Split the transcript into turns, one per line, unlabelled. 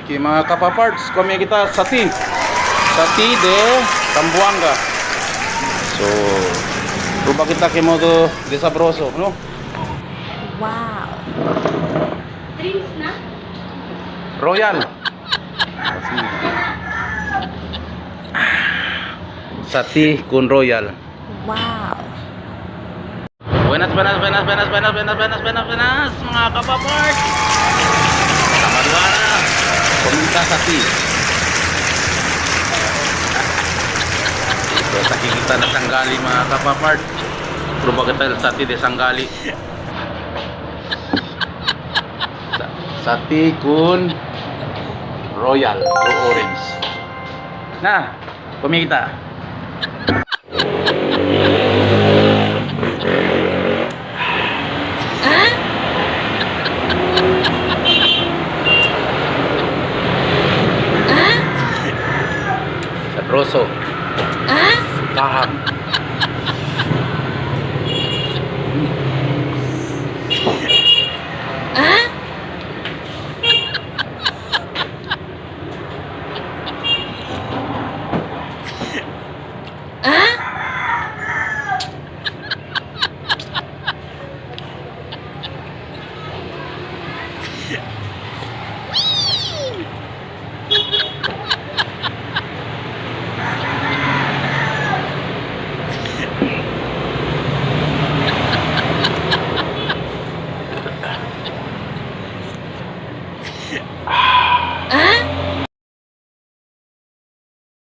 Taki mga kapaparts, kami kita sa tea. Sa tea de Zamboanga. So, ruba kita kay modo de sabroso, no?
Wow.
Drinks na?
Royal. Sa tea con Royal.
Wow.
Buenas, buenas, buenas, buenas, buenas, buenas, buenas, buenas, buenas, mga kapapart. Tamaduana, pumunta sa tea. Ito, sa kikita na sanggali mga kapapart. Proba kita sa tea de sanggali. Sa tea kun Royal o Orange. Na, kumikita. Sabroso. Kaham.